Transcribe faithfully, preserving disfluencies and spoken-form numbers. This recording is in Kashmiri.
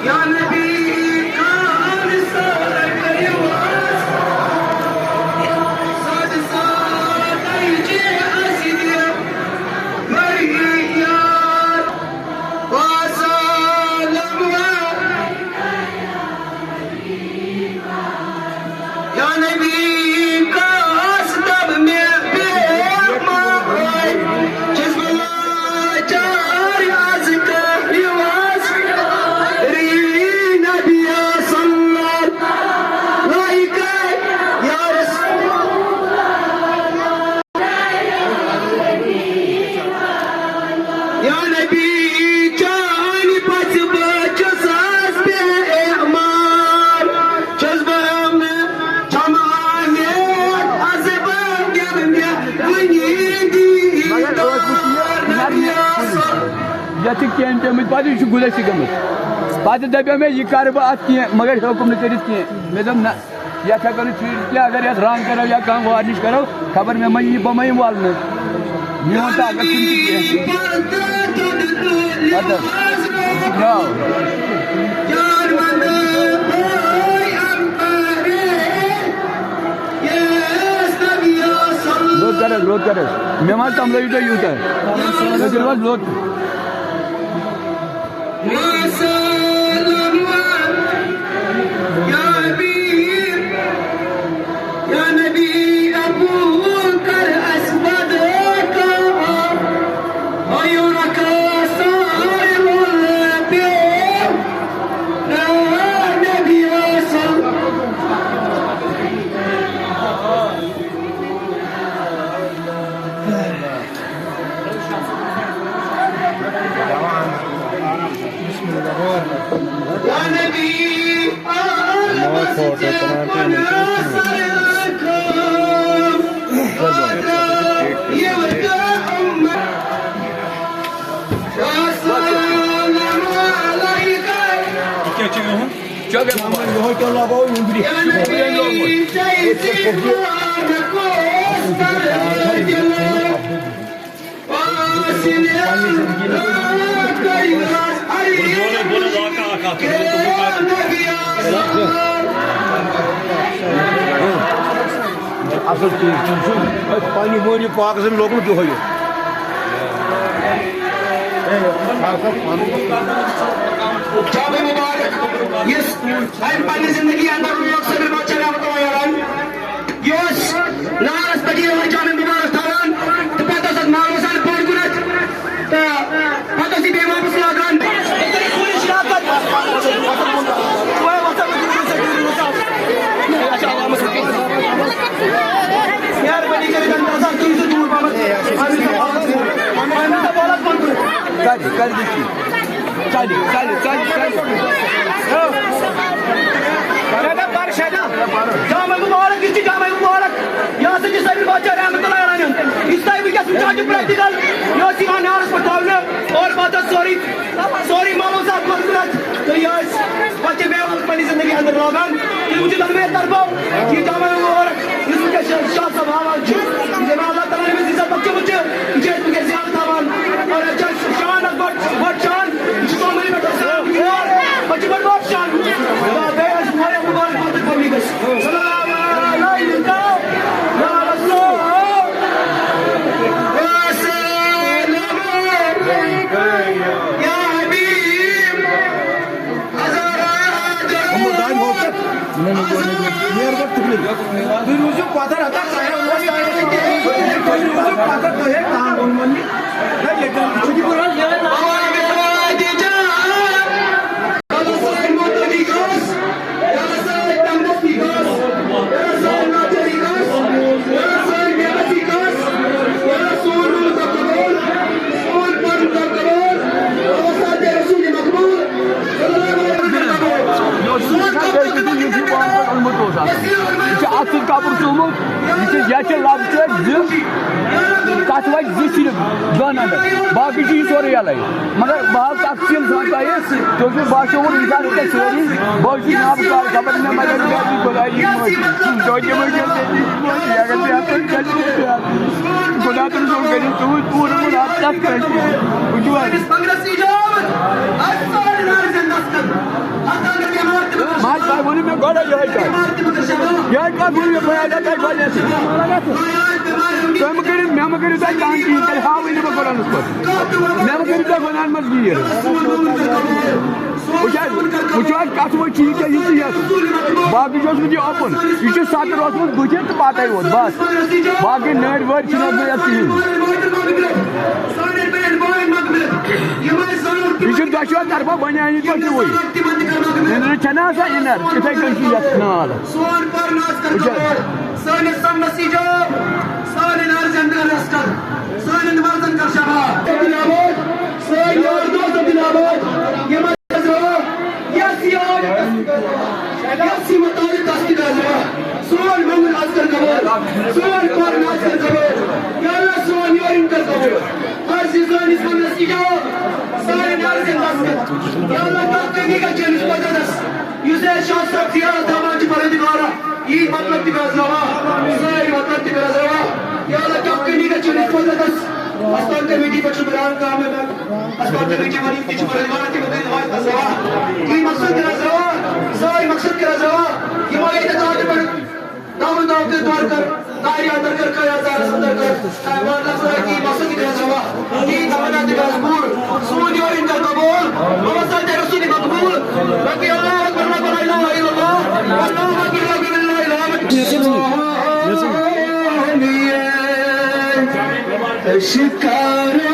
یا نبی کان سر کریواز، سد سادی جے اسدی بری یار، وسلم. یا نبی کاس دب مےٚ پیغمبر، چھُس بہٕ لاچار از کریواز، ری نبی صلی اللہ علیہ یا رسول. یا نبی چانہِ پژھِ بہٕ چھُس از بے ایمان، چھُس بہٕ چمانے از بہٕ دِل مےٚ وٕنی دیدار نبی صلی. یتھ چھِ کینٛہہ پیمٕتۍ، پتہٕ یہِ چھُ گُلس تہِ گٔمٕژ. پتہٕ دپیو مےٚ، یہِ کرٕ بہٕ اتھ کینٛہہ، مگر ہیوٚکُم نہٕ کٔرِتھ کینٛہہ. مےٚ دوٚپ، نہ، یتھ ہٮ۪کو نہٕ ٹھیٖک کینٛہہ، اگر یتھ رنگ کرو یا کانٛہہ وارنِش کرو، خبر مےٚ ما یی، بہٕ ما یِمہٕ ولنہٕ. میون طاقت چھُنہٕ تہِ کینٛہہ. اَدٕ، درٛاو. لوٚت کر حظ، لوٚت کر حظ. مےٚ ما تملٲیِو تُہۍ یوٗتاہ؟ تُہۍ کٔرِو حظ لوٚت. وسلم یا حبیب، یا نبی ابو بکر اسود کا، ایون کا سائر البے، یا نبی وسلم. کیٛاہ چھُ یِہُنٛد؟ چلو، یِہوٚے کیٛاہ لگوو وُنٛدرِ؟ شُکریہ لوگمُت. اصل چیز، تِم چھِ أتھۍ پننہِ مٲلۍ پاک سۭتۍ لوگمُت یِہوٚے یوت. جامع مبارک، یُس أمۍ پننہِ زندگی اندر لوگ صٲبِر بادشاہ رحمتہ اللہ علیہ، یہِ اوس نارس پٮ۪ٹھ یہِ جامع مبارک تھاوان تہٕ پتہٕ اوس اتھ مالوس سان پوٚر کُنتھ تہٕ پتہٕ اوس یہِ بیٚیہِ واپس لاگان. مہربٲنی کٔرِتھ اندر آسان تُہۍ زٕ دوٗر پہمتھ. کَرِ، کَرِ دِتھ یہِ. ژَلہِ، ژَلہِ، ژَلہِ، ژَلہِ. شیدا، شیدا. جامع مبارک، یہِ چھِ جامع مبارک. یہِ ہسا چھِ صٲبِر بادشاہ رحمتہ اللہ علیہ ہُنٛد. یُس تۄہہِ وٕنکیٚس وٕچھان چھِو practical، یہِ اوس یِوان نارس پٮ۪ٹھ تھاونہٕ اور پتہٕ ٲس سورُے، سورُے مال اوس اَتھ منٛز تُلان. تہٕ یہِ ٲسۍ پتہٕ چھِ بیٚیہِ پننہِ زندگی اندر لاگان. تُہۍ وٕچھِو دۄنوٕنی طرفو یہِ جامع مبارک، یُس وٕنکیٚس شاہ، شاہ صٲب ہاوان چھُ. یہِ چھِ مےٚ اللہ تعالیٰ ہن أمِس عزت بخشیومُت چھُ. یہِ چھِ أسۍ وٕنکیٚس زیارت ہاوان. اور اَتہِ چھُ اَسہِ شان اکھ بوٚڑ، بوٚڑ شان. یہِ چھُ سون مٔلۍ پٮ۪ٹھ آسان. پتہٕ چھُ بوٚڑ بار شان. تہٕ بیٚیہِ آسہِ واریاہ مُبارک پتہٕ پبلکس. صلی اللہ علیہ وسلم. یا رسول. یا حبیب. یِمو دانہِ ہوو ژےٚ؟ یِمو نہٕ گوٚو نہٕ کینٛہہ. نیر گۄڈٕ تُکنُے. تُہۍ روٗزِو پتھر ہتا، تۄہہِ اوس تۄہہِ، تُہۍ روٗزِو پتھر، تۄہہِ ہے کانٛہہ ووٚنمُت نہٕ. ہے، ییٚتٮ۪ن چھُ تہِ کران. یہِ اوس یہِ چھُ اَتھ سۭتۍ کَپُر ژومُت، یہِ چھُ، یہِ چھُ لَب ژٲٹۍ زٕ، تَتھ وَتہِ زٕ صرف دۄن اَندَن، باقٕے چھُ یہِ سورُے یَلَے. مگر بہٕ ہاوٕ تفصیٖل سان تۄہہِ، تُہۍ چھِو باسیومُت وٕنکٮ۪ن تہِ سٲری، بہٕ حظ چھُس جناب کار خبر مےٚ مگر مےٚ حظ چھِ خۄداے یِم مٲفی. تُہۍ تہِ مٲنۍ زیو مےٚ تہِ مٲفی، اگر مےٚ اَتھ پٮ۪ٹھ غلطی چھِ، خۄدا تٔمۍ سُنٛد کٔرِو تُہُنٛد پوٗرٕ مُراد تَتھ پٮ۪ٹھ. وٕچھِو حظ. پنٛداہ سی جاب، اَتھ سارے نارٕ زِندَس کَرُن. تُہۍ مہٕ کٔرِو، مےٚ مہٕ کٔرِو تُہۍ تنگ کِہیٖنۍ، تیٚلہِ ہاوٕے نہٕ بہٕ قرآنَس پٮ۪ٹھ۔ مےٚ مہٕ کٔرِو تُہۍ گۄناہَن منٛز گیٖر۔ وٕچھ حظ، وٕچھِو حظ، کَتھ منٛز چھِ یہِ کیٛاہ، یہِ چھِ یَتھ۔ باقٕے چھُ اوسمُت یہِ اوٚپُن۔ یہِ چھُ سَتَر اوسمُت بٕتھِ تہٕ پَتَے ووت، بَس۔ باقٕے نٔرۍ وٲرۍ چھِنہٕ اوسمُت یَتھ کِہیٖنۍ۔ یہِ چھُ دۄشوَے طرفہٕ بَنیٛاے یہِ تۄہہِ ہیوٗوٕے۔ اِنرٕ چھَنہ آسان اِنَر، یِتھَے کٔنۍ چھُ یَتھ نال۔ وٕچھ حظ۔ سٲنِس سمنس ایجاب، سانٮ۪ن عرضن کر رس کر، سانٮ۪ن مرضن کر شفا۔ عبدالآباد، سٲنۍ یار دوست عبدالآباد، یِمن حضرات، یس یہِ آیت دست کر، یس یہِ مطالب دست کر، سون منگل از کر قبول، سون پرن از کر قبول، یا اللہ سون یورن کر قبول۔ عرض سٲنِس سمنس ایجاب، سانٮ۪ن عرضن دست کر، یا اللہ تتھ کمی گژھِ چٲنِس قدرتس، یُس اے شاہ صٲب زیارت داوان چھِ پروردگارا۔ یی مطلب تہِ کَرَس رَوا، سٲری مطلب تہِ کَرَس رَوا۔ یا اللہ، کیٛاہ کٔمی گژھِ چٲنِس قۄدرَتَس؟ اَسہِ تام کٔمی تہِ پٮ۪ٹھ چھُ بران کامہِ منٛز۔ اَسہِ تام کٔمی چھِ وَنٕنۍ تہِ چھُ پَنٕنۍ وَنان تہِ مگر واتنَس رَوا۔ یی مقصد کَرَس رَوا، سٲری مقصد کَرَس رَوا۔ یِمو ییٚتہِ تام تہِ پٮ۪ٹھ دامُن دام تہِ دور کر، دارِ اندر کر، کٲیا ژارَس اندر کر۔ اے وارٕ نفر کی مقصد تہِ گژھِ روا، کی تمنا تہِ گژھِ پوٗرٕ۔ سون یورٕ یِن کر قبول، بابا صاحب تہِ رسول مقبول۔ ربی اللہ اکبر، لا الہ الا اللہ، اللہ اکبر، لا الہ الا اللہ۔ شکارا